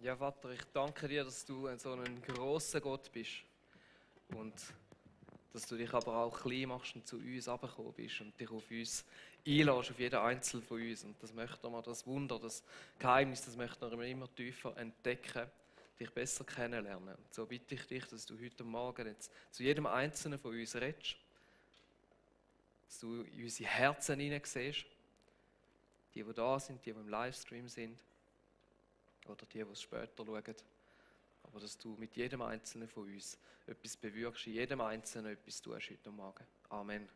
Ja, Vater, ich danke dir, dass du so ein grosser Gott bist und dass du dich aber auch klein machst und zu uns herabgekommen bist und dich auf uns einlässt, auf jeden Einzelnen von uns. Und das möchten wir, das Wunder, das Geheimnis, das möchten wir immer tiefer entdecken, dich besser kennenlernen. Und so bitte ich dich, dass du heute Morgen jetzt zu jedem Einzelnen von uns redest, dass du in unsere Herzen hineinsiehst, die da sind, die im Livestream sind, oder die es später schauen. Aber dass du mit jedem Einzelnen von uns etwas bewirkst, in jedem Einzelnen etwas tust heute Morgen. Amen.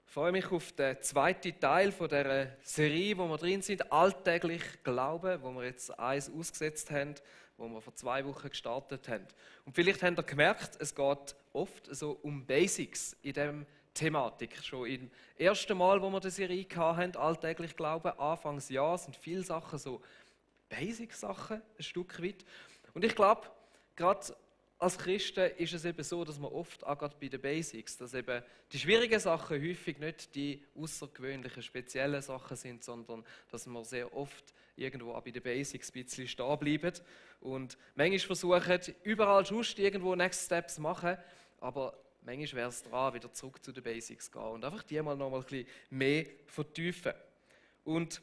Ich freue mich auf den zweiten Teil von dieser Serie, wo wir drin sind, alltäglich Glauben, wo wir jetzt eins ausgesetzt haben, wo wir vor 2 Wochen gestartet haben. Und vielleicht habt ihr gemerkt, es geht oft so um Basics in dieser Thematik. Schon im ersten Mal, wo wir die Serie hatten, alltäglich Glauben, Anfangsjahr, sind viele Sachen so Basic-Sachen, ein Stück weit. Und ich glaube, gerade als Christen ist es eben so, dass man oft auch gerade bei den Basics, dass eben die schwierigen Sachen häufig nicht die außergewöhnlichen, speziellen Sachen sind, sondern dass wir sehr oft irgendwo auch bei den Basics ein bisschen stehen bleiben und manchmal versuchen, überall sonst irgendwo Next Steps zu machen, aber manchmal wäre es dran, wieder zurück zu den Basics zu gehen und einfach die mal noch mal ein bisschen mehr vertiefen. Und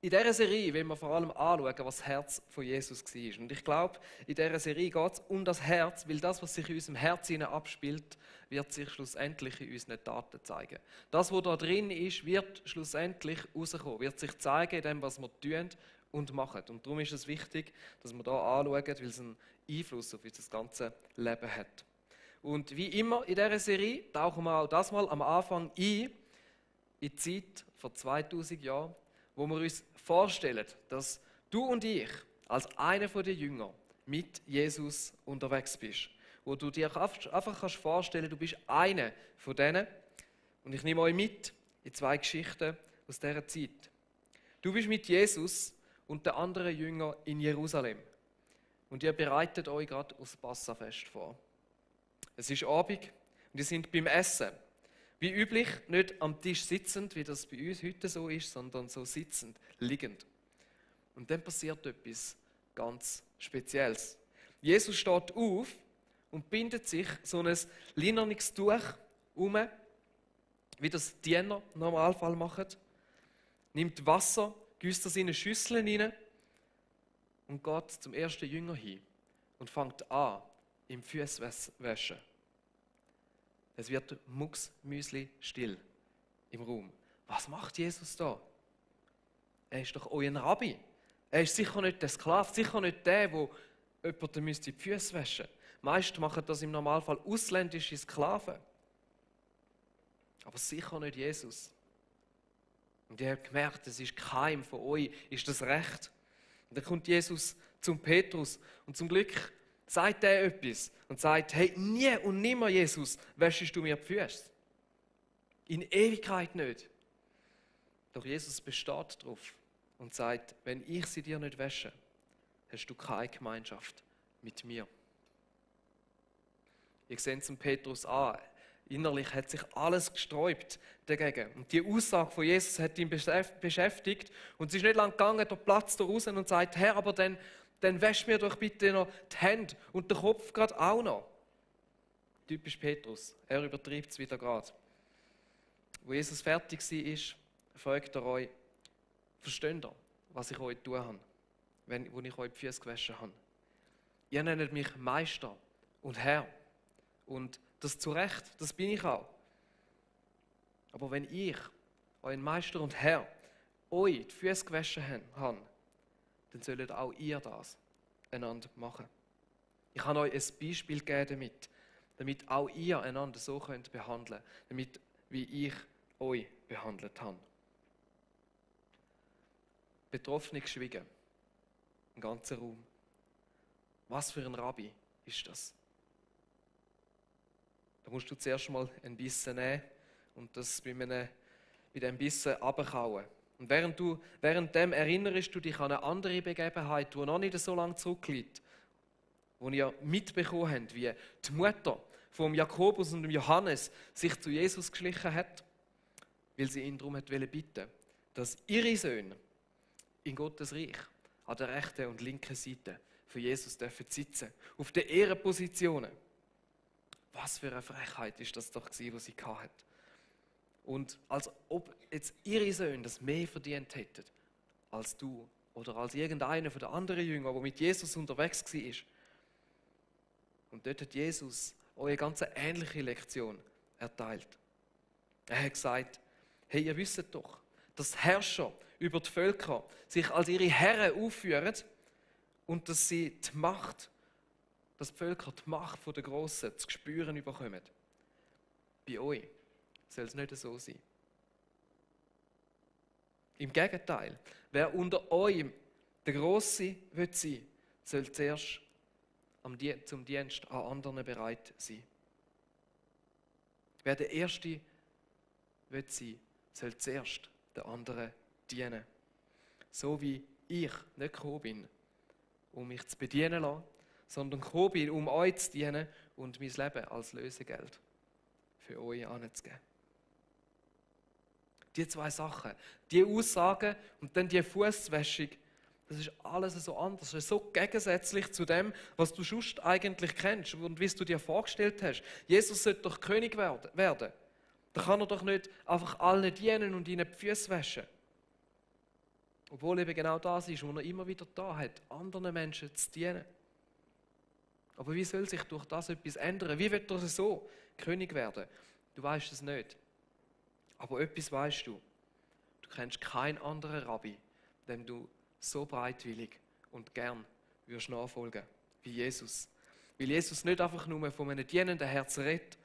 in dieser Serie wollen wir vor allem anschauen, was das Herz von Jesus war. Und ich glaube, in dieser Serie geht es um das Herz, weil das, was sich in unserem Herz abspielt, wird sich schlussendlich in unseren Taten zeigen. Das, was da drin ist, wird schlussendlich rauskommen, wird sich zeigen in dem, was wir tun und machen. Und darum ist es wichtig, dass wir da anschauen, weil es einen Einfluss auf unser ganzes Leben hat. Und wie immer in dieser Serie tauchen wir auch das mal am Anfang ein, in die Zeit vor 2000 Jahren, wo wir uns vorstellen, dass du und ich als einer der Jünger mit Jesus unterwegs bist. Wo du dir einfach vorstellen kannst, du bist einer von denen. Und ich nehme euch mit in 2 Geschichten aus dieser Zeit. Du bist mit Jesus und den anderen Jüngern in Jerusalem. Und ihr bereitet euch gerade aufs Passafest vor. Es ist Abend und ihr seid beim Essen. Wie üblich, nicht am Tisch sitzend, wie das bei uns heute so ist, sondern so sitzend, liegend. Und dann passiert etwas ganz Spezielles. Jesus steht auf und bindet sich so ein linernes Tuch um, wie das Diener im Normalfall machen, nimmt Wasser, gießt das in eine Schüssel hinein und geht zum ersten Jünger hin und fängt an, ihm Füße waschen. Es wird mucksmüsli still im Raum. Was macht Jesus da? Er ist doch euer Rabbi. Er ist sicher nicht der Sklave, sicher nicht der, der jemandem die Füße waschen müsste. Meist machen das im Normalfall ausländische Sklaven. Aber sicher nicht Jesus. Und ihr habt gemerkt, es ist keinem von euch, ist das recht. Und dann kommt Jesus zum Petrus und zum Glück sagt er etwas und sagt, hey, nie und nimmer, Jesus, wäschst du mir die Füße. In Ewigkeit nicht. Doch Jesus besteht darauf und sagt, wenn ich sie dir nicht wäsche, hast du keine Gemeinschaft mit mir. Ihr seht es Petrus an. Innerlich hat sich alles gesträubt dagegen. Und die Aussage von Jesus hat ihn beschäftigt. Und es ist nicht lang gegangen, der Platz da raus und sagt, Herr, aber dann wäsch mir doch bitte noch die Hände und den Kopf gerade auch noch. Typisch Petrus, er übertreibt es wieder gerade. Wo Jesus fertig war, fragt er euch, versteht ihr, was ich euch tun habe, wo ich euch die Füße gewaschen habe? Ihr nennt mich Meister und Herr. Und das zu Recht, das bin ich auch. Aber wenn ich, euer Meister und Herr, euch die Füße gewaschen habe, dann sollt auch ihr das einander machen. Ich habe euch ein Beispiel gegeben damit auch ihr einander so könnt behandeln, damit wie ich euch behandelt habe. Betroffene geschwiegen, im ganzen Raum. Was für ein Rabbi ist das? Da musst du zuerst mal ein Bissen nehmen und das bei dem Bissen runterkauen. Und währenddem erinnerst du dich an eine andere Begebenheit, die noch nicht so lange zurückliegt, wo ihr mitbekommen habt, wie die Mutter von Jakobus und Johannes sich zu Jesus geschlichen hat, weil sie ihn darum bitten wollte, dass ihre Söhne in Gottes Reich an der rechten und linken Seite von Jesus dürfen sitzen, auf den Ehrenpositionen. Was für eine Frechheit ist das doch gewesen, was sie hatten. Und als ob jetzt ihre Söhne das mehr verdient hätten als du oder als irgendeiner von den anderen Jüngern, der mit Jesus unterwegs war. Und dort hat Jesus euch eine ganz ähnliche Lektion erteilt. Er hat gesagt, hey, ihr wisst doch, dass Herrscher über die Völker sich als ihre Herren aufführen und dass sie die Macht, dass die Völker die Macht der Grossen zu spüren bekommen. Bei euch soll es nicht so sein. Im Gegenteil, wer unter euch der Grosse sein will, soll zuerst zum Dienst an anderen bereit sein. Wer der Erste will sein, soll zuerst den anderen dienen. So wie ich nicht gekommen bin, um mich zu bedienen lassen, sondern gekommen bin, um euch zu dienen und mein Leben als Lösegeld für euch anzugeben. Die zwei Sachen, die Aussagen und dann die Fußwäschung, das ist alles so anders, das ist so gegensätzlich zu dem, was du sonst eigentlich kennst und wie du dir vorgestellt hast. Jesus sollte doch König werden. Da kann er doch nicht einfach allen dienen und ihnen die Füße waschen. Obwohl eben genau das ist, was er immer wieder da hat, anderen Menschen zu dienen. Aber wie soll sich durch das etwas ändern? Wie wird er so König werden? Du weißt es nicht. Aber etwas weißt du. Du kennst keinen anderen Rabbi, dem du so bereitwillig und gern würdest nachfolgen wie Jesus. Weil Jesus nicht einfach nur von einem dienenden Herz redet,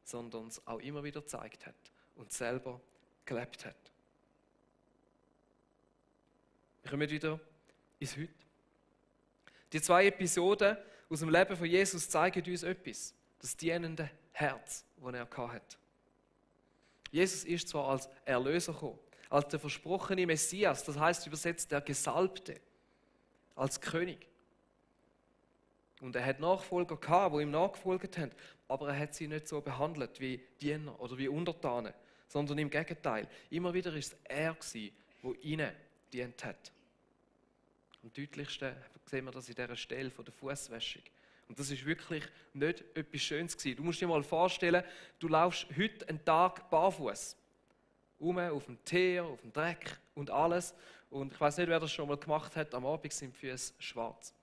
sondern es auch immer wieder gezeigt hat und selber gelebt hat. Wir kommen wieder ins Heute. Die zwei Episoden aus dem Leben von Jesus zeigen uns etwas. Das dienende Herz, das er hatte. Jesus ist zwar als Erlöser gekommen, als der versprochene Messias, das heißt übersetzt der Gesalbte, als König. Und er hat Nachfolger gehabt, die ihm nachgefolgt haben, aber er hat sie nicht so behandelt wie Diener oder wie Untertanen, sondern im Gegenteil. Immer wieder war es er, der ihnen dient hat. Am deutlichsten sehen wir das in dieser Stelle von der Fußwäschung. Und das ist wirklich nicht etwas Schönes gewesen. Du musst dir mal vorstellen, du laufst heute einen Tag barfuß. Auf dem Teer, auf dem Dreck und alles. Und ich weiß nicht, wer das schon mal gemacht hat, am Abend sind die Füße schwarz.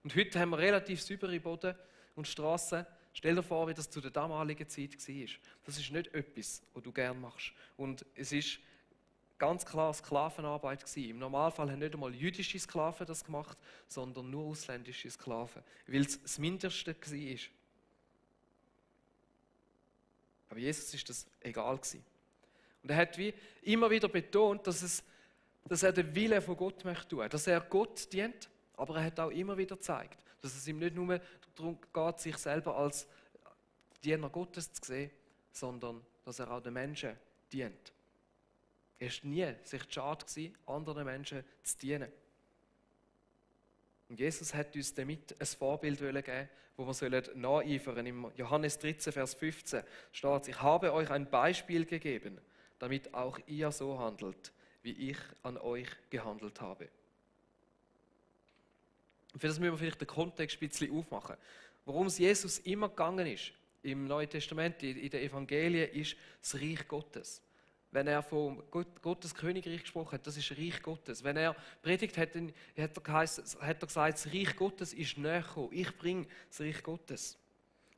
Und heute haben wir relativ saubere Boden und Strassen. Stell dir vor, wie das zu der damaligen Zeit war. Das ist nicht etwas, was du gerne machst. Und es ist ganz klar Sklavenarbeit gewesen. Im Normalfall haben nicht einmal jüdische Sklaven das gemacht, sondern nur ausländische Sklaven, weil es das Mindeste war. Aber Jesus ist das egal gewesen. Und er hat wie immer wieder betont, dass er den Willen von Gott möchte tun, dass er Gott dient, aber er hat auch immer wieder gezeigt, dass es ihm nicht nur darum geht, sich selber als Diener Gottes zu sehen, sondern dass er auch den Menschen dient. Er war nie sich schade gewesen, anderen Menschen zu dienen. Und Jesus hat uns damit ein Vorbild geben, wo wir nacheifern sollen. Im Johannes 13, Vers 15 steht es: Ich habe euch ein Beispiel gegeben, damit auch ihr so handelt, wie ich an euch gehandelt habe. Und für das müssen wir vielleicht den Kontext ein bisschen aufmachen. Worum es Jesus immer gegangen ist, im Neuen Testament, in den Evangelien, ist das Reich Gottes. Wenn er von Gottes Königreich gesprochen hat, das ist Reich Gottes. Wenn er predigt hat, hat er gesagt, das Reich Gottes ist näher gekommen. Ich bringe das Reich Gottes.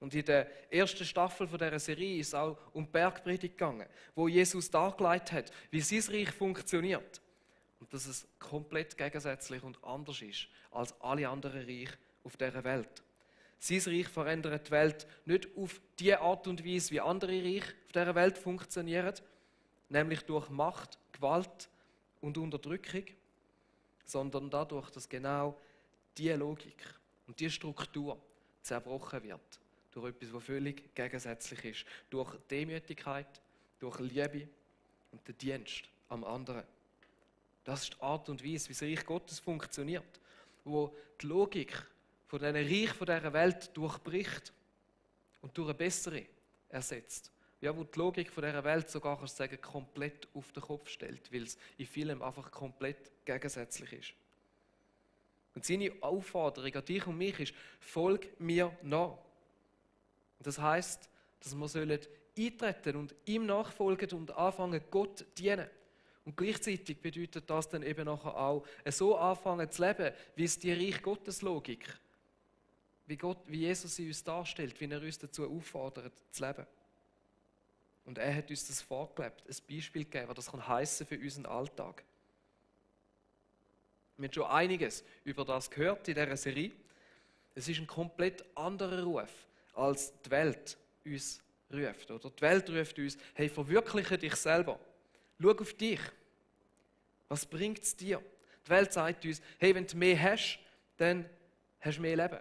Und in der ersten Staffel dieser Serie ist es auch um die Bergpredigt gegangen, wo Jesus dargelegt hat, wie sein Reich funktioniert. Und dass es komplett gegensätzlich und anders ist als alle anderen Reiche auf dieser Welt. Sein Reich verändert die Welt nicht auf die Art und Weise, wie andere Reiche auf dieser Welt funktionieren, nämlich durch Macht, Gewalt und Unterdrückung, sondern dadurch, dass genau diese Logik und diese Struktur zerbrochen wird. Durch etwas, was völlig gegensätzlich ist. Durch Demütigkeit, durch Liebe und den Dienst am anderen. Das ist die Art und Weise, wie das Reich Gottes funktioniert, wo die Logik von diesen Reich von dieser Welt durchbricht und durch eine bessere ersetzt. ja, wo die Logik von dieser Welt sogar, kannst du sagen, komplett auf den Kopf stellt, weil es in vielem einfach komplett gegensätzlich ist. Und seine Aufforderung an dich und mich ist, folg mir nach. Und das heisst, dass wir eintreten und ihm nachfolgen und anfangen, Gott zu dienen. Und gleichzeitig bedeutet das dann eben nachher auch, so anfangen zu leben, wie es die Reich Gottes Logik, wie Jesus sie uns darstellt, wie er uns dazu auffordert, zu leben. Und er hat uns das vorgelebt, ein Beispiel gegeben, was das kann heissen für unseren Alltag. Wir haben schon einiges über das gehört in dieser Serie. Es ist ein komplett anderer Ruf, als die Welt uns ruft. Oder die Welt ruft uns, hey, verwirkliche dich selber. Schau auf dich. Was bringt es dir? Die Welt sagt uns, hey, wenn du mehr hast, dann hast du mehr Leben.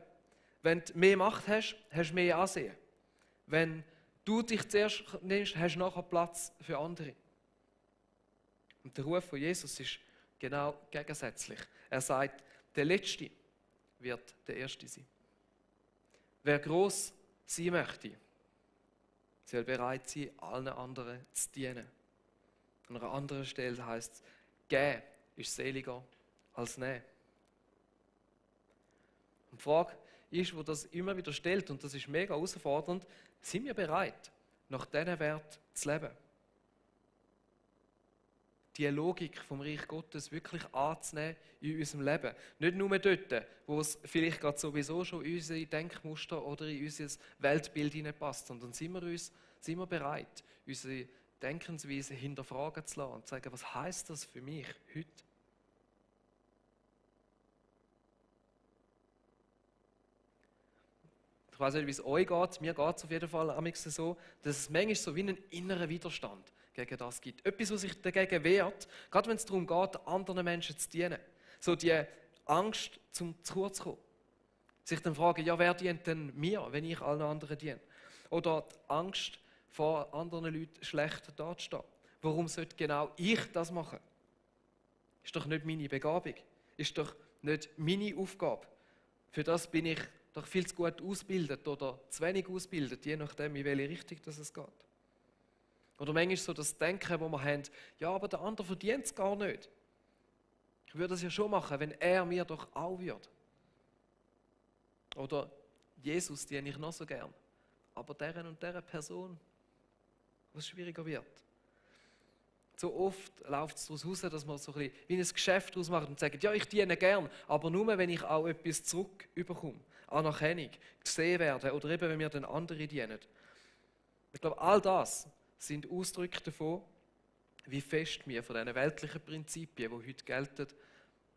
Wenn du mehr Macht hast, hast du mehr Ansehen. Wenn du dich zuerst nimmst, hast du nachher Platz für andere. Und der Ruf von Jesus ist genau gegensätzlich. Er sagt, der Letzte wird der Erste sein. Wer gross sein möchte, soll bereit sein, allen anderen zu dienen. An einer anderen Stelle heißt es, geben ist seliger als nehmen. Und die Frage ist, wo das immer wieder stellt, und das ist mega herausfordernd, sind wir bereit, nach diesen Werten zu leben? Die Logik vom Reich Gottes wirklich anzunehmen in unserem Leben. Nicht nur dort, wo es vielleicht gerade sowieso schon in unsere Denkmuster oder in unser Weltbild hineinpasst, sondern sind wir bereit, unsere Denkensweise hinterfragen zu lassen und zu sagen, was heisst das für mich heute? Ich weiß nicht, wie es euch geht, mir geht es auf jeden Fall so, dass es manchmal so wie einen inneren Widerstand gegen das gibt. Etwas, was sich dagegen wehrt, gerade wenn es darum geht, anderen Menschen zu dienen. So die Angst, zum zu kurz zu kommen. Sich dann fragen, ja, wer dient denn mir, wenn ich allen anderen diene? Oder die Angst, vor anderen Leuten schlecht dazustehen. Warum sollte genau ich das machen? Ist doch nicht meine Begabung. Ist doch nicht meine Aufgabe. Für das bin ich doch viel zu gut ausgebildet oder zu wenig ausgebildet, je nachdem, in welche Richtung es geht. Oder manchmal so das Denken, wo wir haben, ja, aber der andere verdient es gar nicht. Ich würde es ja schon machen, wenn er mir doch auch würde. Oder Jesus diene ich noch so gern, aber deren und deren Person, was schwieriger wird. So oft läuft es daraus heraus, dass man so ein bisschen wie ein Geschäft daraus macht und sagt, ja, ich diene gern, aber nur, wenn ich auch etwas zurückbekomme. Anerkennung, gesehen werden oder eben, wenn wir den anderen dienen. Ich glaube, all das sind Ausdrücke davon, wie fest wir von diesen weltlichen Prinzipien, die heute gelten,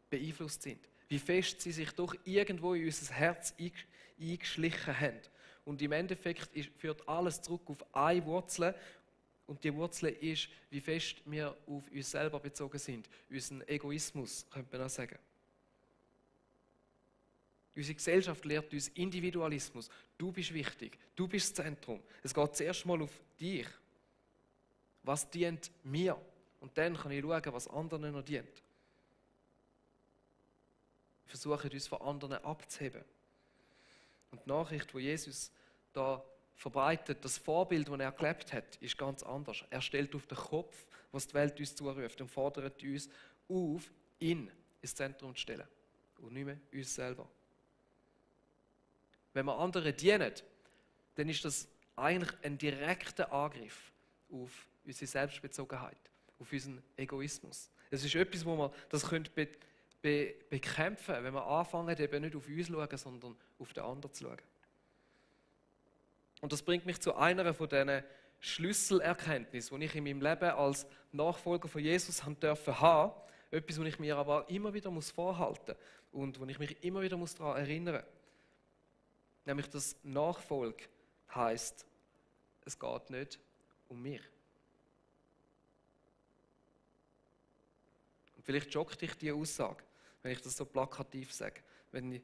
beeinflusst sind. Wie fest sie sich doch irgendwo in unser Herz eingeschlichen haben. Und im Endeffekt führt alles zurück auf eine Wurzel. Und die Wurzel ist, wie fest wir auf uns selber bezogen sind. Unseren Egoismus, könnte man auch sagen. Unsere Gesellschaft lehrt uns Individualismus. Du bist wichtig, du bist das Zentrum. Es geht zuerst mal auf dich. Was dient mir? Und dann kann ich schauen, was anderen noch dient. Wir versuchen, uns von anderen abzuheben. Und die Nachricht, die Jesus da verbreitet, das Vorbild, das er gelebt hat, ist ganz anders. Er stellt auf den Kopf, was die Welt uns zuruft und fordert uns auf, ihn ins Zentrum zu stellen und nicht mehr uns selber. Wenn wir anderen dienen, dann ist das eigentlich ein direkter Angriff auf unsere Selbstbezogenheit, auf unseren Egoismus. Es ist etwas, wo man das bekämpfen, wenn wir anfangen, eben nicht auf uns zu schauen, sondern auf den anderen zu schauen. Und das bringt mich zu einer von diesen Schlüsselerkenntnissen, die ich in meinem Leben als Nachfolger von Jesus haben durfte. Etwas, was ich mir aber immer wieder vorhalten muss und wo ich mich immer wieder daran erinnern muss. Nämlich, dass Nachfolge heisst, es geht nicht um mich. Und vielleicht schockt dich diese Aussage, wenn ich das so plakativ sage. Wenn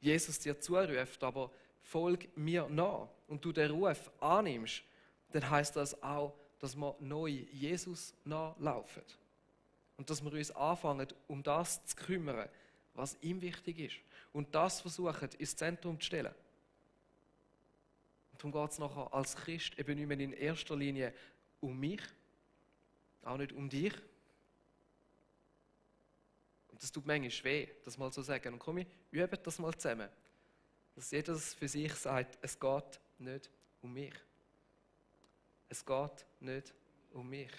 Jesus dir zuruft, aber folg mir nach und du den Ruf annimmst, dann heisst das auch, dass wir neu Jesus nachlaufen. Und dass wir uns anfangen, um das zu kümmern, was ihm wichtig ist. Und das versuchen, ins Zentrum zu stellen. Und darum geht es nachher als Christ eben nicht mehr in erster Linie um mich, auch nicht um dich. Und das tut manchmal weh, das mal so sagen. Und komm, üben das mal zusammen. Dass jeder für sich sagt, es geht nicht um mich. Es geht nicht um mich.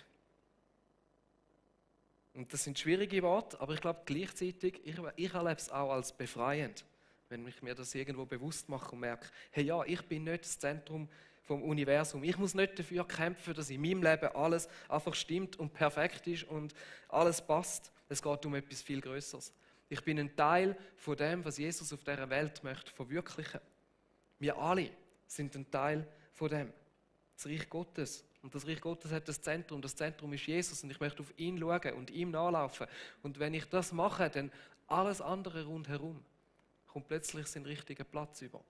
Und das sind schwierige Worte, aber ich glaube gleichzeitig, ich erlebe es auch als befreiend, wenn ich mir das irgendwo bewusst mache und merke, hey ja, ich bin nicht das Zentrum vom Universum. Ich muss nicht dafür kämpfen, dass in meinem Leben alles einfach stimmt und perfekt ist und alles passt. Es geht um etwas viel Größeres. Ich bin ein Teil von dem, was Jesus auf dieser Welt möchte verwirklichen. Wir alle sind ein Teil von dem. Das Reich Gottes. Und das Reich Gottes hat das Zentrum. Das Zentrum ist Jesus und ich möchte auf ihn schauen und ihm nachlaufen. Und wenn ich das mache, dann alles andere rundherum kommt plötzlich seinen richtigen Platz über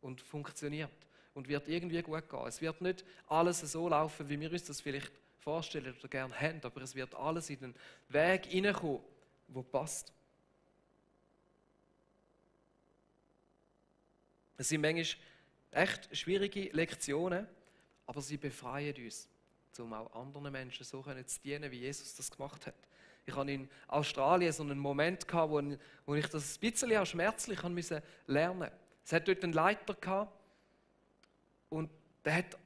und funktioniert und wird irgendwie gut gehen. Es wird nicht alles so laufen, wie wir uns das vielleicht vorstellen oder gerne haben, aber es wird alles in den Weg hineinkommen, der passt. Es sind manchmal echt schwierige Lektionen, aber sie befreien uns, um auch anderen Menschen so zu dienen, wie Jesus das gemacht hat. Ich hatte in Australien so einen Moment, wo ich das ein bisschen auch schmerzlich lernen musste. Es hat dort einen Leiter gehabt und der hat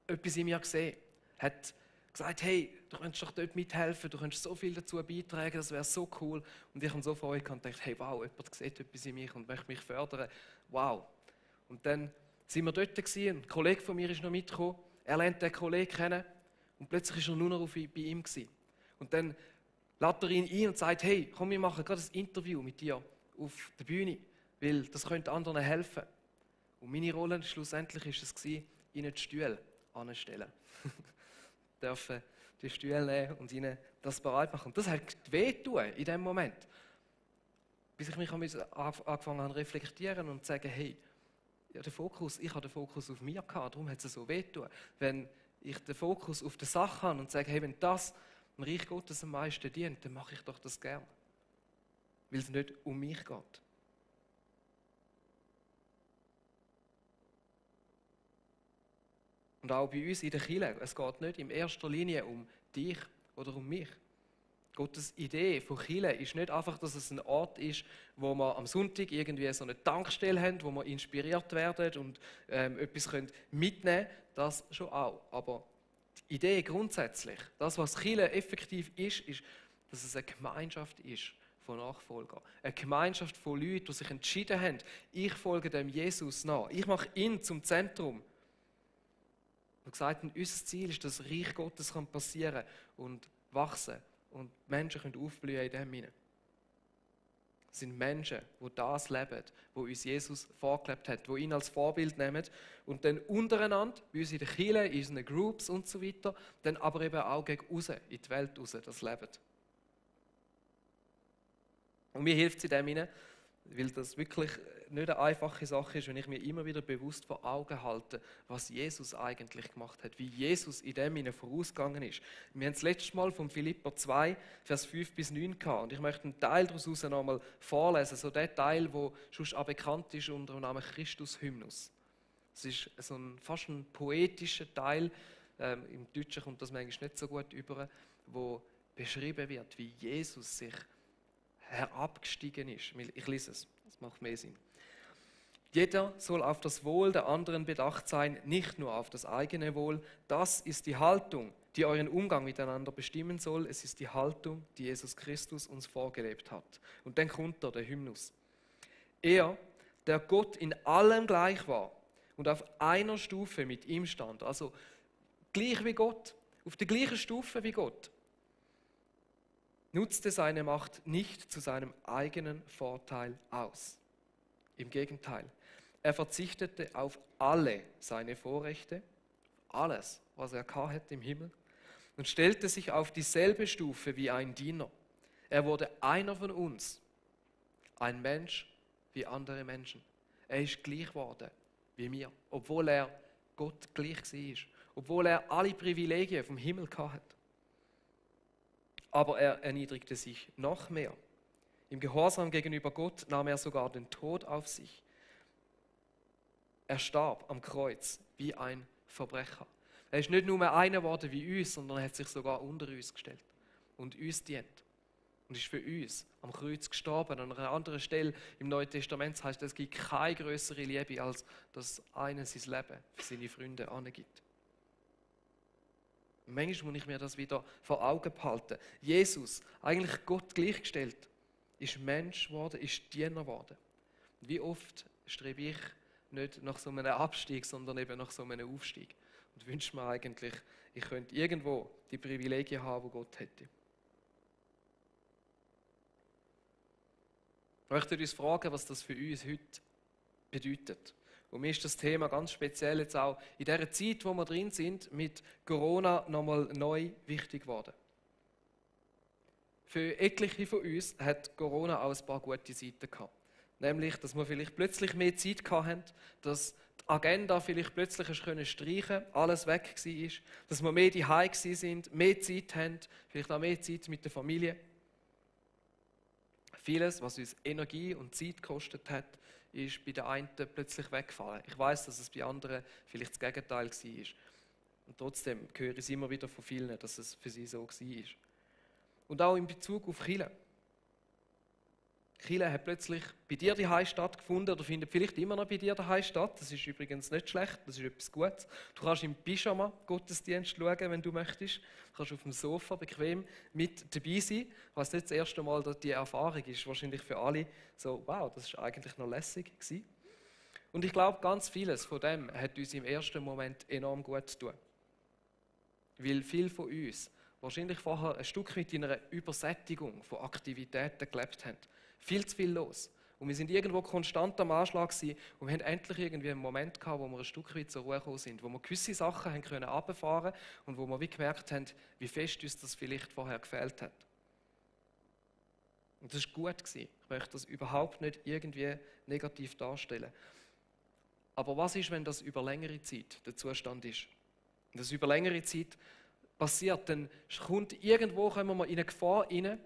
etwas in mir gesehen. Er hat gesagt, hey, du könntest doch dort mithelfen, du könntest so viel dazu beitragen, das wäre so cool. Und ich habe so Freude gehabt und dachte, hey, wow, jemand sieht etwas in mich und möchte mich fördern. Wow. Und dann sind wir dort gewesen, ein Kollege von mir ist noch mitgekommen, er lernt den Kollegen kennen und plötzlich war er nur noch bei ihm gewesen. Und dann lädt er ihn ein und sagt, hey, komm, wir machen gerade ein Interview mit dir auf der Bühne, weil das könnte anderen helfen. Und meine Rolle schlussendlich war es, ihnen die Stühle anzustellen. Dürfen die Stühle nehmen und ihnen das bereit machen. Und das hat wehgetan in dem Moment. Bis ich mich angefangen habe zu reflektieren und zu sagen, hey, ja, ich habe den Fokus auf mir gehabt, darum hat es so wehgetan. Wenn ich den Fokus auf die Sache habe und sage, hey, wenn das dem Reich Gottes am meisten dient, dann mache ich doch das gern. Weil es nicht um mich geht. Und auch bei uns in der Kirche, es geht nicht in erster Linie um dich oder um mich. Gottes Idee von Kirche ist nicht einfach, dass es ein Ort ist, wo wir am Sonntag irgendwie so eine Tankstelle haben, wo wir inspiriert werden und etwas mitnehmen können. Das schon auch. Aber die Idee grundsätzlich, das, was Kirche effektiv ist, dass es eine Gemeinschaft ist von Nachfolgern. Eine Gemeinschaft von Leuten, die sich entschieden haben, ich folge dem Jesus nach. Ich mache ihn zum Zentrum. Und gesagt, unser Ziel ist, dass das Reich Gottes passieren kann und wachsen und Menschen können aufblühen in dem hinein. Es sind Menschen, die das leben, die uns Jesus vorgelebt hat, die ihn als Vorbild nehmen und dann untereinander, bei uns in der Kirche, in unseren Groups und so weiter, dann aber eben auch gegen raus, in die Welt raus, das leben. Und mir hilft es in dem hinein, weil das wirklich nicht eine einfache Sache ist, wenn ich mir immer wieder bewusst vor Augen halte, was Jesus eigentlich gemacht hat, wie Jesus in dem hinein vorausgegangen ist. Wir haben das letzte Mal von Philipper 2, Vers 5 bis 9 gehabt und ich möchte einen Teil daraus noch einmal vorlesen, so der Teil, der schon auch bekannt ist unter dem Namen Christus-Hymnus. Es ist fast ein poetischer Teil, im Deutschen kommt das manchmal nicht so gut über, wo beschrieben wird, wie Jesus sich herabgestiegen ist. Ich lese es, das macht mehr Sinn. Jeder soll auf das Wohl der anderen bedacht sein, nicht nur auf das eigene Wohl. Das ist die Haltung, die euren Umgang miteinander bestimmen soll. Es ist die Haltung, die Jesus Christus uns vorgelebt hat. Und dann kommt der Hymnus. Er, der Gott in allem gleich war und auf einer Stufe mit ihm stand, also gleich wie Gott, auf der gleichen Stufe wie Gott, nutzte seine Macht nicht zu seinem eigenen Vorteil aus. Im Gegenteil, er verzichtete auf alle seine Vorrechte, alles, was er hatte im Himmel, und stellte sich auf dieselbe Stufe wie ein Diener. Er wurde einer von uns, ein Mensch wie andere Menschen. Er ist gleich geworden wie wir, obwohl er Gott gleich war, obwohl er alle Privilegien vom Himmel hatte. Aber er erniedrigte sich noch mehr. Im Gehorsam gegenüber Gott nahm er sogar den Tod auf sich. Er starb am Kreuz, wie ein Verbrecher. Er ist nicht nur einer geworden wie uns, sondern er hat sich sogar unter uns gestellt und uns dient. Und ist für uns am Kreuz gestorben. An einer anderen Stelle im Neuen Testament heißt es gibt keine größere Liebe, als dass einer sein Leben für seine Freunde angibt. Und manchmal muss ich mir das wieder vor Augen behalten. Jesus, eigentlich Gott gleichgestellt, ist Mensch geworden, ist Diener geworden. Wie oft strebe ich nicht nach so einem Abstieg, sondern eben nach so einem Aufstieg. Und wünsche mir eigentlich, ich könnte irgendwo die Privilegien haben, die Gott hätte. Ich möchte uns fragen, was das für uns heute bedeutet. Und mir ist das Thema ganz speziell jetzt auch in dieser Zeit, wo wir drin sind, mit Corona nochmal neu wichtig geworden. Für etliche von uns hat Corona auch ein paar gute Seiten gehabt. Nämlich, dass wir vielleicht plötzlich mehr Zeit hatten, dass die Agenda vielleicht plötzlich streichen konnte, alles weg war, dass wir mehr daheim sind, mehr Zeit haben, vielleicht auch mehr Zeit mit der Familie. Vieles, was uns Energie und Zeit gekostet hat, ist bei den einen plötzlich weggefallen. Ich weiß, dass es bei anderen vielleicht das Gegenteil war. Und trotzdem höre ich es immer wieder von vielen, dass es für sie so war. Und auch in Bezug auf Kirche. Kirche hat plötzlich bei dir daheim stattgefunden oder findet vielleicht immer noch bei dir daheim statt. Das ist übrigens nicht schlecht, das ist etwas Gutes. Du kannst im Pyjama Gottesdienst schauen, wenn du möchtest. Du kannst auf dem Sofa bequem mit dabei sein. Ich weiss nicht, das erste Mal, dass die Erfahrung ist wahrscheinlich für alle so, wow, das ist eigentlich noch lässig gewesen. Und ich glaube, ganz vieles von dem hat uns im ersten Moment enorm gut getan. Weil viele von uns wahrscheinlich vorher ein Stück weit in einer Übersättigung von Aktivitäten gelebt haben. Viel zu viel los. Und wir sind irgendwo konstant am Anschlag gewesen und wir haben endlich irgendwie einen Moment gehabt, wo wir ein Stück weit zur Ruhe gekommen sind, wo wir gewisse Sachen haben können runterfahren und wo wir wie gemerkt haben, wie fest uns das vielleicht vorher gefehlt hat. Und das war gut gewesen. Ich möchte das überhaupt nicht irgendwie negativ darstellen. Aber was ist, wenn das über längere Zeit der Zustand ist? Wenn das über längere Zeit passiert, dann kommen wir in eine Gefahr rein,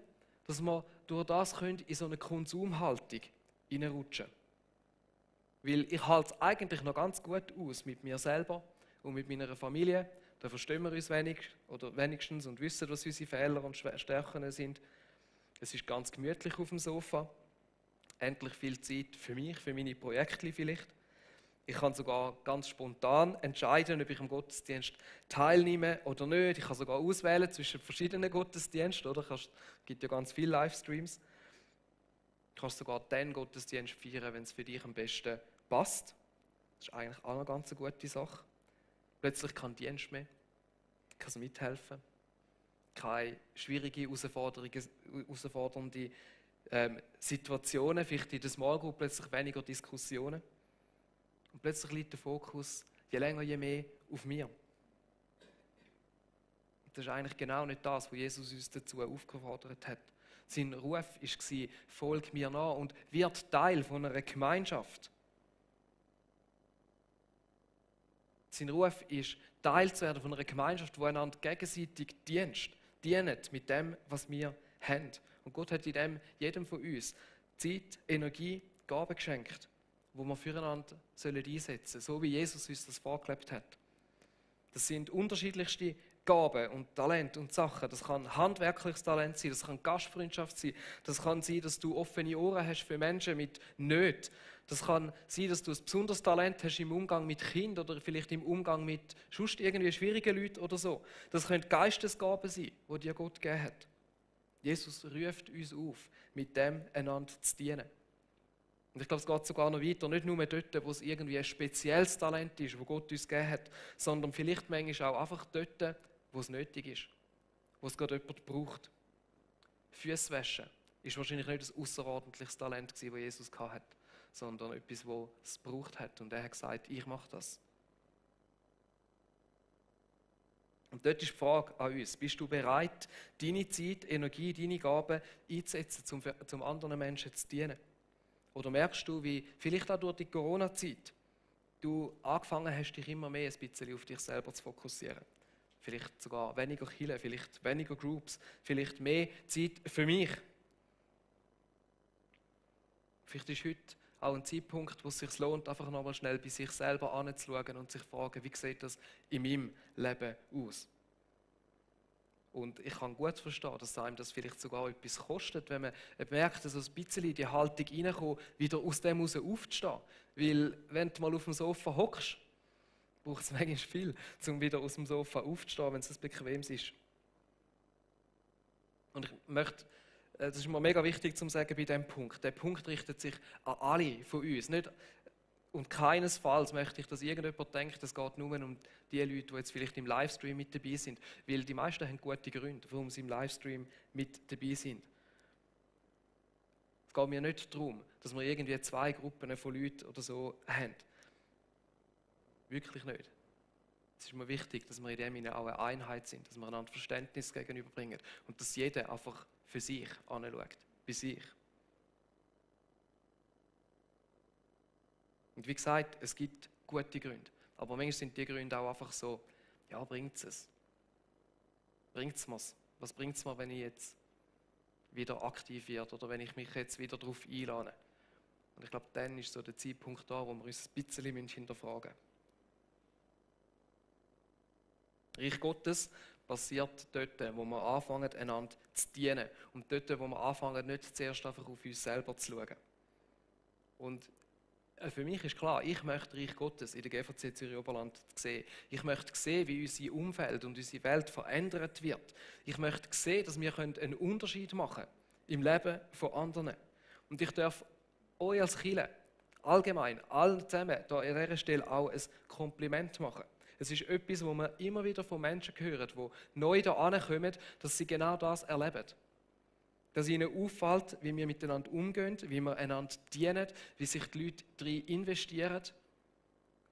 dass wir durch das in so eine Konsumhaltung hineinrutschen. Weil ich halte es eigentlich noch ganz gut aus mit mir selber und mit meiner Familie. Da verstehen wir uns wenigstens und wissen, was unsere Fehler und Stärken sind. Es ist ganz gemütlich auf dem Sofa. Endlich viel Zeit für mich, für meine Projekte vielleicht. Ich kann sogar ganz spontan entscheiden, ob ich am Gottesdienst teilnehme oder nicht. Ich kann sogar auswählen zwischen verschiedenen Gottesdiensten. Oder? Es gibt ja ganz viele Livestreams. Du kannst sogar den Gottesdienst feiern, wenn es für dich am besten passt. Das ist eigentlich auch eine ganz gute Sache. Plötzlich kein Dienst mehr, kann mithelfen, keine schwierige, herausfordernde Situationen, vielleicht in der Small Group plötzlich weniger Diskussionen. Und plötzlich liegt der Fokus je länger, je mehr auf mir. Das ist eigentlich genau nicht das, was Jesus uns dazu aufgefordert hat. Sein Ruf war, folg mir nach und wird Teil von einer Gemeinschaft. Sein Ruf ist, Teil zu werden von einer Gemeinschaft, die einander gegenseitig dient mit dem, was wir haben. Und Gott hat in dem jedem von uns Zeit, Energie, Gaben geschenkt, wo wir füreinander einsetzen sollen, so wie Jesus uns das vorgelebt hat. Das sind unterschiedlichste Gaben und Talente und Sachen. Das kann handwerkliches Talent sein, das kann Gastfreundschaft sein, das kann sein, dass du offene Ohren hast für Menschen mit Nöten. Das kann sein, dass du ein besonderes Talent hast im Umgang mit Kindern oder vielleicht im Umgang mit sonst irgendwie schwierigen Leuten oder so. Das können Geistesgaben sein, die dir Gott gegeben hat. Jesus ruft uns auf, mit dem einander zu dienen. Und ich glaube, es geht sogar noch weiter, nicht nur dort, wo es irgendwie ein spezielles Talent ist, das Gott uns gegeben hat, sondern vielleicht manchmal auch einfach dort, wo es nötig ist, wo es gerade jemand braucht. Füße waschen ist wahrscheinlich nicht ein außerordentliches Talent, das Jesus hatte, sondern etwas, das es gebraucht hat. Und er hat gesagt, ich mache das. Und dort ist die Frage an uns, bist du bereit, deine Zeit, Energie, deine Gaben einzusetzen, um anderen Menschen zu dienen? Oder merkst du, wie vielleicht auch durch die Corona-Zeit du angefangen hast, dich immer mehr ein bisschen auf dich selber zu fokussieren? Vielleicht sogar weniger Kirche, vielleicht weniger Groups, vielleicht mehr Zeit für mich. Vielleicht ist heute auch ein Zeitpunkt, wo es sich lohnt, einfach nochmal schnell bei sich selber anzuschauen und sich zu fragen, wie sieht das in meinem Leben aus? Und ich kann gut verstehen, dass einem das vielleicht sogar etwas kostet, wenn man merkt, dass so ein bisschen in die Haltung reinkommt, wieder aus dem heraus aufzustehen. Weil, wenn du mal auf dem Sofa hockst, braucht es manchmal viel, um wieder aus dem Sofa aufzustehen, wenn es das bequem ist. Und ich möchte, das ist mir mega wichtig zu sagen bei diesem Punkt. Der Punkt richtet sich an alle von uns. Nicht, und keinesfalls möchte ich, dass irgendjemand denkt, es geht nur um die Leute, die jetzt vielleicht im Livestream mit dabei sind. Weil die meisten haben gute Gründe, warum sie im Livestream mit dabei sind. Es geht mir nicht darum, dass wir irgendwie 2 Gruppen von Leuten oder so haben. Wirklich nicht. Es ist mir wichtig, dass wir in dem auch eine Einheit sind, dass wir einander Verständnis gegenüberbringen und dass jeder einfach für sich anschaut, bei sich. Und wie gesagt, es gibt gute Gründe. Aber manchmal sind die Gründe auch einfach so, ja, bringt es? Bringt es mir's? Was bringt es mir, wenn ich jetzt wieder aktiv werde oder wenn ich mich jetzt wieder darauf einlade? Und ich glaube, dann ist so der Zeitpunkt da, wo wir uns ein bisschen hinterfragen müssen. Reich Gottes passiert dort, wo wir anfangen, einander zu dienen. Und dort, wo wir anfangen, nicht zuerst einfach auf uns selber zu schauen. Und für mich ist klar, ich möchte Reich Gottes in der GVC Zürich Oberland sehen. Ich möchte sehen, wie unser Umfeld und unsere Welt verändert wird. Ich möchte sehen, dass wir einen Unterschied machen können im Leben von anderen. Und ich darf euch als Kirche allgemein, allen zusammen, da an dieser Stelle auch ein Kompliment machen. Es ist etwas, wo wir immer wieder von Menschen hören, die neu hier ankommen, dass sie genau das erleben. Dass ihnen auffällt, wie wir miteinander umgehen, wie wir einander dienen, wie sich die Leute darin investieren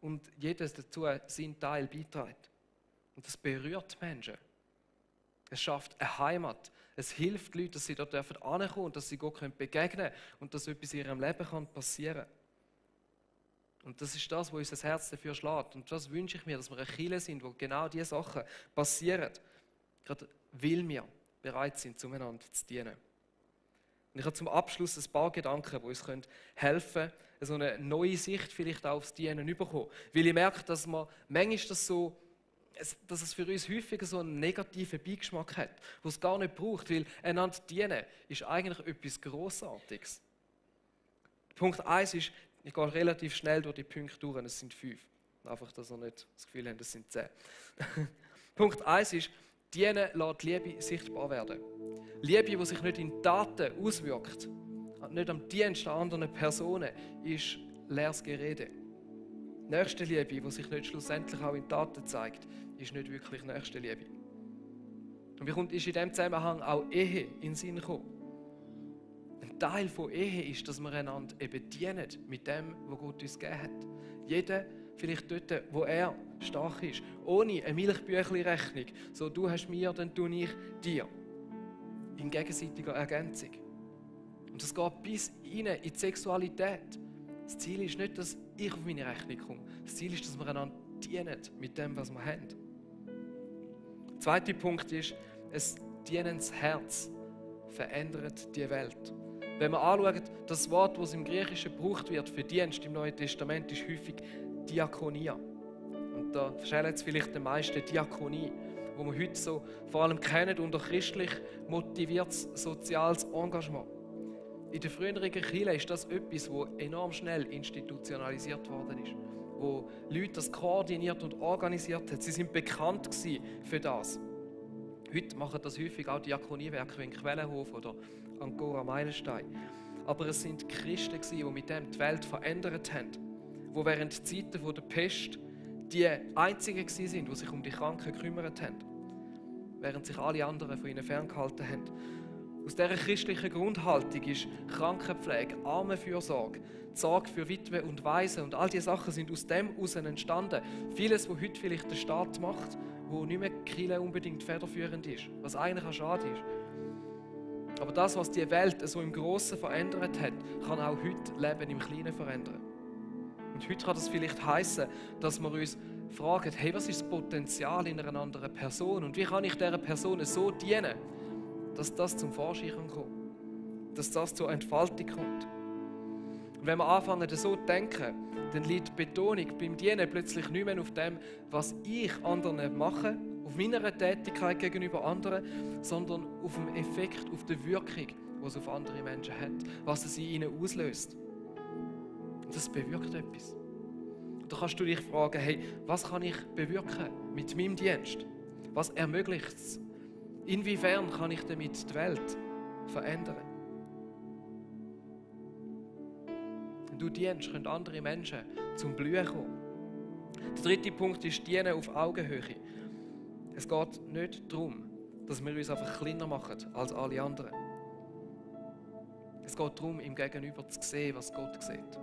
und jedes dazu seinen Teil beiträgt. Und das berührt Menschen. Es schafft eine Heimat. Es hilft den Leuten, dass sie dort ankommen dürfen und dass sie Gott begegnen können und dass etwas in ihrem Leben passieren kann. Und das ist das, wo unser Herz dafür schlägt. Und das wünsche ich mir, dass wir eine Kirche sind, wo genau diese Sachen passieren. Gerade weil wir bereit sind, zueinander zu dienen. Und ich habe zum Abschluss ein paar Gedanken, die uns helfen können, so eine neue Sicht vielleicht auch aufs Dienen zu bekommen. Weil ich merke, dass man manchmal dass es für uns häufiger so einen negativen Beigeschmack hat, den es gar nicht braucht, weil einander dienen ist eigentlich etwas Grossartiges. Punkt 1 ist, ich gehe relativ schnell durch die Punkte durch, es sind 5. Einfach, dass ihr nicht das Gefühl habt, es sind 10. Punkt 1 ist, Dienen lässt Liebe sichtbar werden. Liebe, die sich nicht in Taten auswirkt, nicht am Dienst an anderen Personen, ist leeres Gerede. Nächstenliebe, die sich nicht schlussendlich auch in Taten zeigt, ist nicht wirklich Nächstenliebe. Und wie ist in diesem Zusammenhang auch Ehe in den Sinn gekommen? Ein Teil von Ehe ist, dass wir einander eben dienen mit dem, was Gott uns gegeben hat. Jeder vielleicht dort, wo er stark ist. Ohne eine Milchbüchli-Rechnung. So, du hast mir, dann tue ich dir. In gegenseitiger Ergänzung. Und das geht bis rein in die Sexualität. Das Ziel ist nicht, dass ich auf meine Rechnung komme. Das Ziel ist, dass wir einander dienen mit dem, was wir haben. Der zweite Punkt ist, ein dienendes Herz verändert die Welt. Wenn wir anschauen, das Wort, das im Griechischen gebraucht wird für Dienst im Neuen Testament, ist häufig Diakonia. Und da verstehen jetzt vielleicht die meisten Diakonie, wo wir heute so vor allem kennen unter christlich motiviertes soziales Engagement. In der früheren Kirche ist das etwas, das enorm schnell institutionalisiert worden ist. Wo Leute das koordiniert und organisiert haben. Sie sind bekannt für das. Heute machen das häufig auch Diakoniewerke wie in Quellenhof oder Ancora Meilenstein. Aber es sind Christen, die mit dem die Welt verändert haben. Die während Zeiten der Pest die Einzigen waren, die sich um die Kranken gekümmert haben. Während sich alle anderen von ihnen ferngehalten haben. Aus dieser christlichen Grundhaltung ist Krankenpflege, Armenfürsorge, die Sorge für Witwe und Waisen und all diese Sachen sind aus dem heraus entstanden. Vieles, was heute vielleicht der Staat macht, wo nicht mehr die Kirche unbedingt federführend ist, was eigentlich auch schade ist. Aber das, was die Welt so im Grossen verändert hat, kann auch heute Leben im Kleinen verändern. Und heute kann das vielleicht heissen, dass wir uns fragen, hey, was ist das Potenzial in einer anderen Person und wie kann ich dieser Person so dienen, dass das zum Vorschein kommt, dass das zur Entfaltung kommt. Und wenn wir anfangen, so zu denken, dann liegt die Betonung beim Dienen plötzlich nicht mehr auf dem, was ich anderen mache, auf meiner Tätigkeit gegenüber anderen, sondern auf dem Effekt, auf der Wirkung, die es auf andere Menschen hat, was es in ihnen auslöst. Und das bewirkt etwas. Und da kannst du dich fragen, hey, was kann ich bewirken mit meinem Dienst? Was ermöglicht es? Inwiefern kann ich damit die Welt verändern? Wenn du dienst, können andere Menschen zum Blühen kommen. Der dritte Punkt ist Dienen auf Augenhöhe. Es geht nicht darum, dass wir uns einfach kleiner machen als alle anderen. Es geht darum, im Gegenüber zu sehen, was Gott sieht.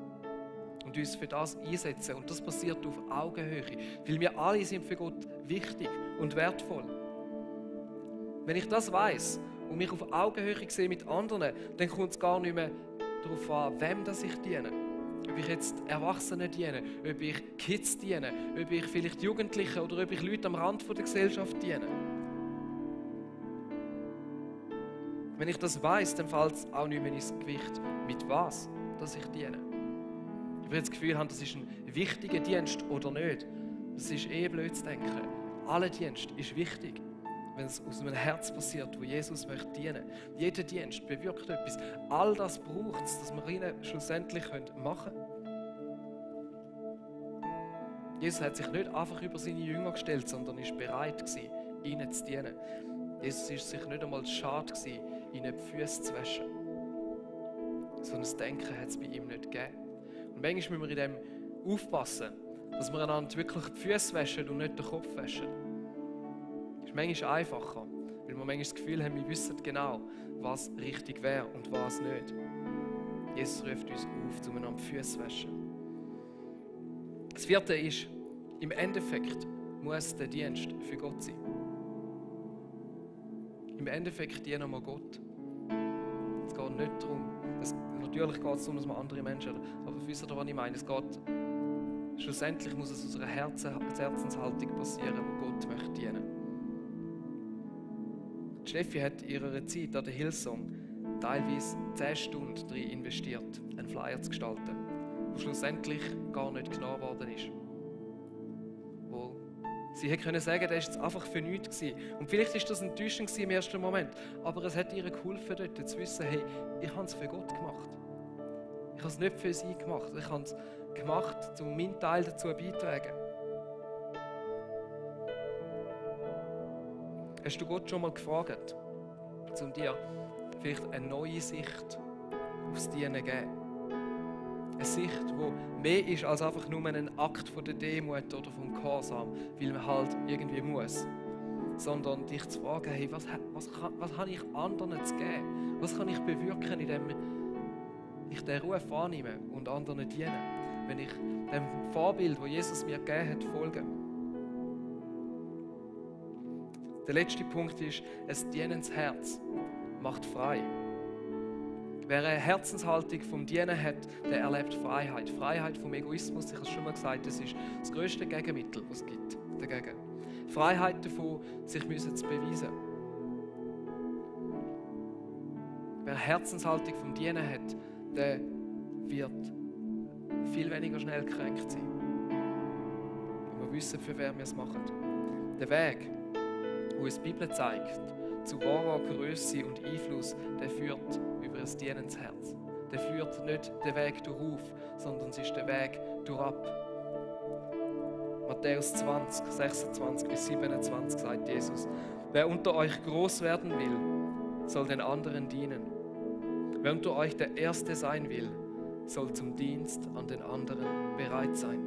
Und uns für das einsetzen. Und das passiert auf Augenhöhe. Weil wir alle sind für Gott wichtig und wertvoll. Wenn ich das weiss und mich auf Augenhöhe sehe mit anderen, dann kommt es gar nicht mehr darauf an, wem das ich diene. Ob ich jetzt Erwachsenen diene, ob ich Kids diene, ob ich vielleicht Jugendliche oder ob ich Leute am Rand der Gesellschaft diene. Wenn ich das weiss, dann fällt es auch nicht mehr ins Gewicht, mit was dass ich diene. Ob ich jetzt das Gefühl habe, das ist ein wichtiger Dienst oder nicht, das ist blöd zu denken. Aller Dienst ist wichtig, wenn es aus einem Herz passiert, wo Jesus möchte dienen. Jeder Dienst bewirkt etwas. All das braucht es, dass wir ihnen schlussendlich machen können. Jesus hat sich nicht einfach über seine Jünger gestellt, sondern ist bereit gewesen, ihnen zu dienen. Jesus ist sich nicht einmal schade gewesen, ihnen die Füße zu waschen. So ein Denken hat es bei ihm nicht gegeben. Und manchmal müssen wir in dem aufpassen, dass wir einander wirklich die Füße waschen und nicht den Kopf waschen. Das ist manchmal einfacher, weil wir manchmal das Gefühl haben, wir wissen genau, was richtig wäre und was nicht. Jesus ruft uns auf, um einander die Füße zu waschen. Das vierte ist, im Endeffekt muss der Dienst für Gott sein. Im Endeffekt dienen wir Gott. Es geht nicht darum, natürlich geht es darum, dass wir andere Menschen, aber wisst ihr, was ich meine? Es geht, schlussendlich muss es aus einer Herzenshaltung passieren, wo Gott möchte dienen. Steffi hat in ihrer Zeit an der Hillsong teilweise 10 Stunden darin investiert, einen Flyer zu gestalten, der schlussendlich gar nicht genommen worden ist. Wo sie hätte können sagen, das war einfach für nichts gewesen. Und vielleicht war das enttäuschend im ersten Moment, aber es hat ihr geholfen, dort zu wissen, hey, ich habe es für Gott gemacht. Ich habe es nicht für sie gemacht. Ich habe es gemacht, um meinen Teil dazu beizutragen. Hast du Gott schon mal gefragt, um dir vielleicht eine neue Sicht aufs Dienen zu geben? Eine Sicht, die mehr ist als einfach nur ein Akt von der Demut oder vom Gehorsam, weil man halt irgendwie muss. Sondern dich zu fragen, hey, was habe ich anderen zu geben? Was kann ich bewirken, indem ich den Ruf annehme und anderen diene? Wenn ich dem Vorbild, das Jesus mir gegeben hat, folge. Der letzte Punkt ist, ein dienendes Herz macht frei. Wer eine Herzenshaltung vom Dienen hat, der erlebt Freiheit. Freiheit vom Egoismus, ich habe es schon mal gesagt, das ist das grösste Gegenmittel, was es gibt dagegen. Freiheit davon, sich zu beweisen. Wer eine Herzenshaltung vom Dienen hat, der wird viel weniger schnell gekränkt sein. Und wir wissen, für wen wir es machen. Der Weg, wo uns die Bibel zeigt, zu wahrer Grösse und Einfluss, der führt über ein dienendes Herz. Der führt nicht den Weg durch, sondern es ist der Weg durchab. Matthäus 20, 26 bis 27 sagt Jesus: Wer unter euch groß werden will, soll den anderen dienen. Wer unter euch der Erste sein will, soll zum Dienst an den anderen bereit sein.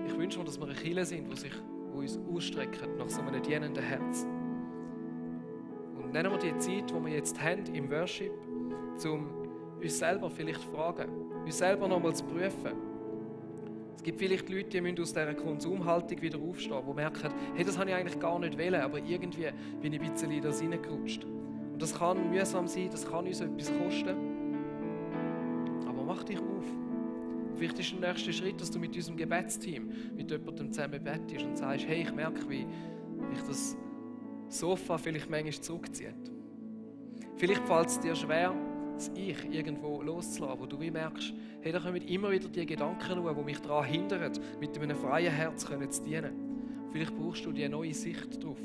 Ich wünsche mir, dass wir eine Kirche sind, die uns ausstrecken nach so einem dienenden Herz. Und nehmen wir die Zeit, die wir jetzt haben im Worship, um uns selber vielleicht zu fragen, uns selber nochmal zu prüfen. Es gibt vielleicht Leute, die müssen aus dieser Konsumhaltung wieder aufstehen, die merken, hey, das habe ich eigentlich gar nicht wollen, aber irgendwie bin ich ein bisschen in das reingerutscht. Und das kann mühsam sein, das kann uns etwas kosten. Aber mach dich auf. Vielleicht ist der nächste Schritt, dass du mit unserem Gebetsteam, mit jemandem zusammen bettest und sagst, hey, ich merke, wie ich das Sofa vielleicht manchmal zurückzieht. Vielleicht fällt es dir schwer, das Ich irgendwo loszulassen, wo du wie merkst, hey, da kommen immer wieder die Gedanken hoch, die mich daran hindern, mit einem freien Herz zu dienen. Vielleicht brauchst du die neue Sicht drauf.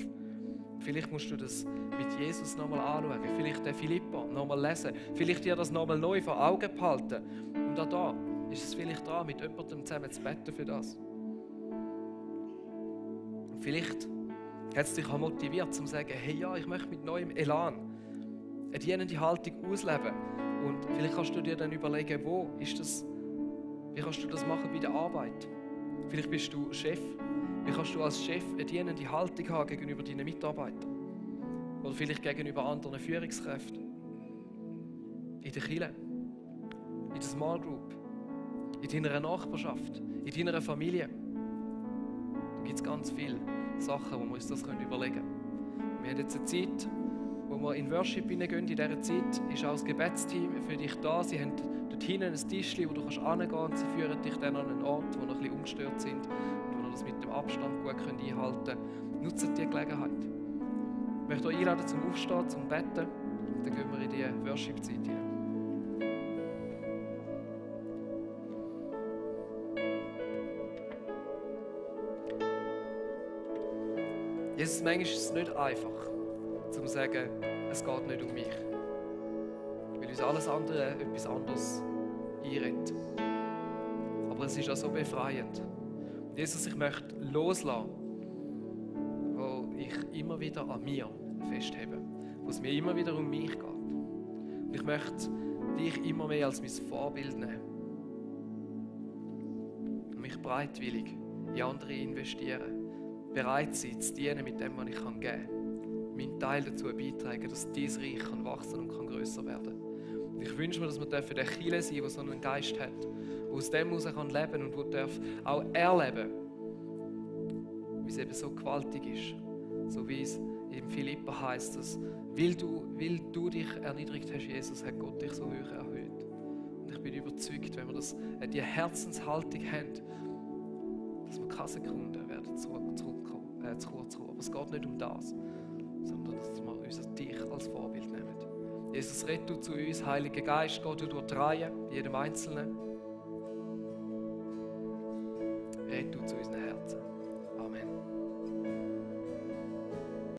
Vielleicht musst du das mit Jesus nochmal anschauen. Vielleicht den Philippa nochmal lesen. Vielleicht dir das nochmal neu vor Augen behalten. Und auch da ist es vielleicht dran, mit jemandem zusammen zu beten für das. Und vielleicht hat es dich auch motiviert, zu sagen, hey ja, ich möchte mit neuem Elan eine dienende Haltung ausleben. Und vielleicht kannst du dir dann überlegen, wie kannst du das machen bei der Arbeit? Vielleicht bist du Chef. Wie kannst du als Chef eine dienende Haltung haben gegenüber deinen Mitarbeitern? Oder vielleicht gegenüber anderen Führungskräften? In der Kirche, in der Small Group, in deiner Nachbarschaft, in deiner Familie. Da gibt es ganz viele Sachen, wo wir uns das überlegen können. Wir haben jetzt eine Zeit, wo wir in Worship hineingehen. In dieser Zeit ist auch das Gebetsteam für dich da. Sie haben dort hinten ein Tischchen, wo du hingehen kannst und sie führen dich dann an einen Ort, wo noch ein bisschen ungestört sind und wo wir das mit dem Abstand gut einhalten können. Nutzt diese Gelegenheit. Ich möchte euch einladen zum Aufstehen, zum Betten. Und dann gehen wir in die Worship-Zeit hinein. Jesus, manchmal ist es nicht einfach, zu sagen, es geht nicht um mich. Weil uns alles andere etwas anderes einredet. Aber es ist auch so befreiend. Jesus, ich möchte loslassen, wo ich immer wieder an mir festhebe, wo es mir immer wieder um mich geht. Und ich möchte dich immer mehr als mein Vorbild nehmen. Und mich bereitwillig in andere investieren. Bereit sein, zu dienen mit dem, was ich geben kann. Meinen Teil dazu beitragen, dass dieses Reich wachsen und grösser werden kann. Und ich wünsche mir, dass wir der Kirche sein, der so einen Geist hat, der aus dem heraus leben kann und der auch erleben darf, wie es eben so gewaltig ist. So wie es in Philippa heisst, dass, weil du dich erniedrigt hast, Jesus, hat Gott dich so hoch erhöht. Und ich bin überzeugt, wenn wir die Herzenshaltung haben, dass wir keine Sekunde werden zu kurz kommen. Aber es geht nicht um das, sondern dass wir unser Dich als Vorbild nehmen. Jesus, red du zu uns, Heiliger Geist, geh du durch die Reihe, jedem Einzelnen. Red du zu unseren Herzen.